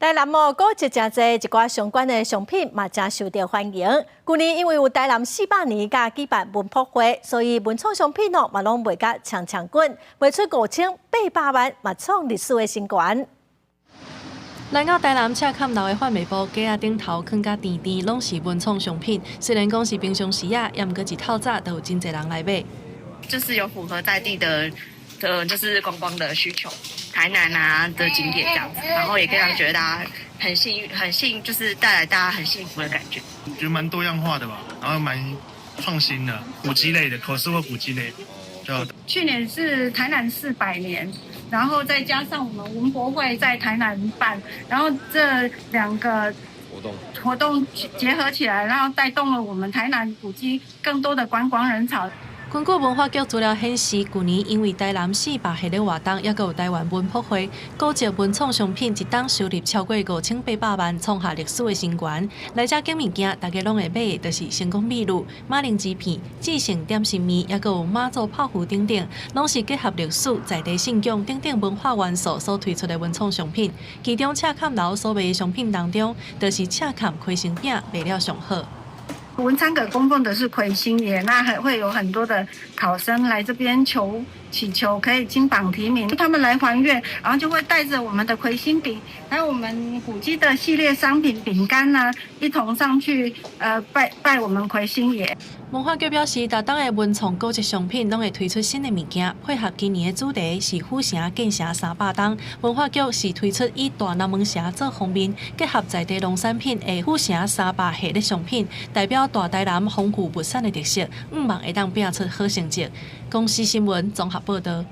台南哦，古蹟誠濟，一寡相關的商品嘛，誠受著歡迎。舊年因為有台南400年佮舉辦文博會，所以文創商品哦嘛攏賣甲搶搶滾，賣出5800萬，嘛創歷史的新高。來到台南赤崁樓的販賣部，架仔頂頭囥甲甜甜，攏是文創商品。雖然講是平常時仔，也毋過一透早就有真濟人來買。就是有符合在地的，就是觀光的需求，台南啊的景點這樣子，然後也可以讓覺得大家很幸運，很幸，就是帶來大家很幸福的感覺。覺得蠻多樣化的吧，然後蠻創新的，古蹟類的，口述或古蹟類。就去年是台南400年，然後再加上我們文博會在台南辦，然後這兩個活動結合起來，然後帶動了我們台南古蹟更多的觀光人潮。根據文化局資料顯示，舊年因為台南400系列活動，抑閣有台灣文博會，古蹟文創商品一檔收入超過5800萬，創下歷史的新高。來遮揀物件，大家攏會買的，就是成功美祿、馬鈴薯片、志成點心麵，抑閣有媽祖泡芙等等，攏是結合歷史、在地信仰等等文化元素所推出的文創商品。其中赤崁樓所賣的商品當中，就是赤崁魁星餅賣了上好。文昌閣供奉的是魁星爺，那還會有很多的考生來這邊求祈求可以金榜題名，他們來還願，然後就會帶着我們的魁星餅，還有我們古蹟的系列商品餅乾呢，一同上去，拜拜我們魁星爺。文化局表示，逐冬的文創古蹟商品攏會推出新的物件，配合今年的主題是府城建城300冬。文化局是推出以大南門城做封面，結合在地農產品的府城300系列商品，代表大台南豐富物產的特色，向望會當拼出好成績。公視新聞綜合報導。